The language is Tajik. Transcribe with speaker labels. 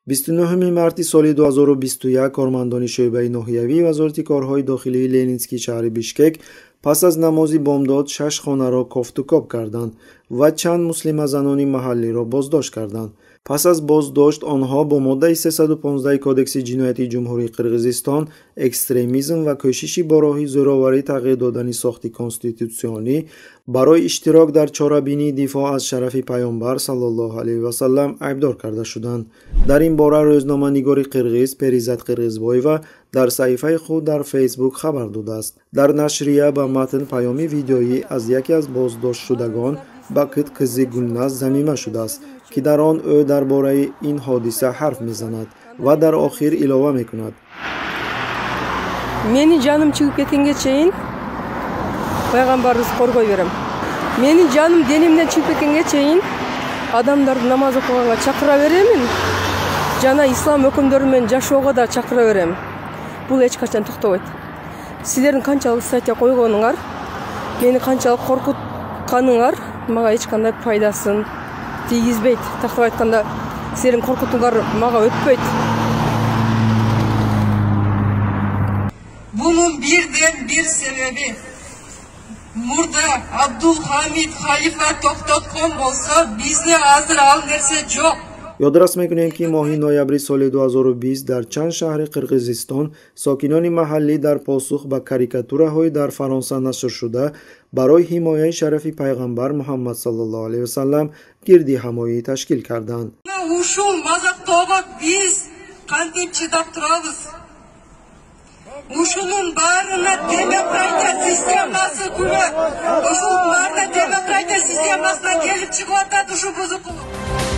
Speaker 1: 29 марти соли 2021 кормандони шӯъбаи ноҳиявии Вазорати корҳои дохилии Ленинский шаҳри Бишкек пас аз намози бомдод 6 хонаро кофтукоб карданд ва чанд муслимазанони маҳаллиро боздошт карданд. Пас аз боздошт онҳо бо моддаи 315 Кодекси ҷиноятии Ҷумҳурии Қирғизистон экстремизм ва кӯшиши бо роҳи зӯроварӣ тағйир додани сохти конститутсионӣ барои иштирок дар чорабинии дифоъ аз шарафи Пайғамбар саллаллоҳу алайҳи васаллам айбдор карда шуданд. Дар ин бора рӯзноманигори қирғиз Перизат Қирғизбоева дар саҳифаи худ дар Фейсбук хабар додааст. Дар нашрия ба матн паёми видеоӣ аз яке аз боздоштшудагон Бакыт қизи Гулназ замима шудааст, ки дар он ӯ дар бораи ин ҳодиса ҳарф мезанад ва дар охир илова мекунад:
Speaker 2: Менин жаным чыгып кеткенге чейин пайгамбарыбызды коргой берем. Менин жаным денемден чыгып кеткенге чейин адамдарды намаз окуганга чакыра беремин жана ислам өкүмдөрү менен жашоого да чакыра берем. Бул эч качан токтобойт. Силердин канчалык статья койгонуңар, мени канчалык коркутканыңар мага эч кандай пайдасын тийгизбейт. Тактап айтканда, силердин коркутууңар мага өтпөйт.
Speaker 3: Бунун бирден бир себеби мурда Абдулхамид халифа токтоткон болсо, бизде азыр ал нерсе жок.
Speaker 1: Ёдрас мекунем, ки моҳи ноябри соли 2020 дар чанд шаҳри Қирғизистон сокинони маҳаллӣ дар посух ба карикатураҳои дар Фаронса нашршуда барои ҳимояи шарафи Пайғамбар Муҳаммад саллаллоҳу алайҳи васаллам гирди ҳамоӣ ташкил карданд.
Speaker 3: Ушул мазактоого биз кантип чыдап турабыз? Ушунун баарына демократия системасы күбө. Ушунун баарына демократия системасынан келип чыгып атат ушул бузукулук.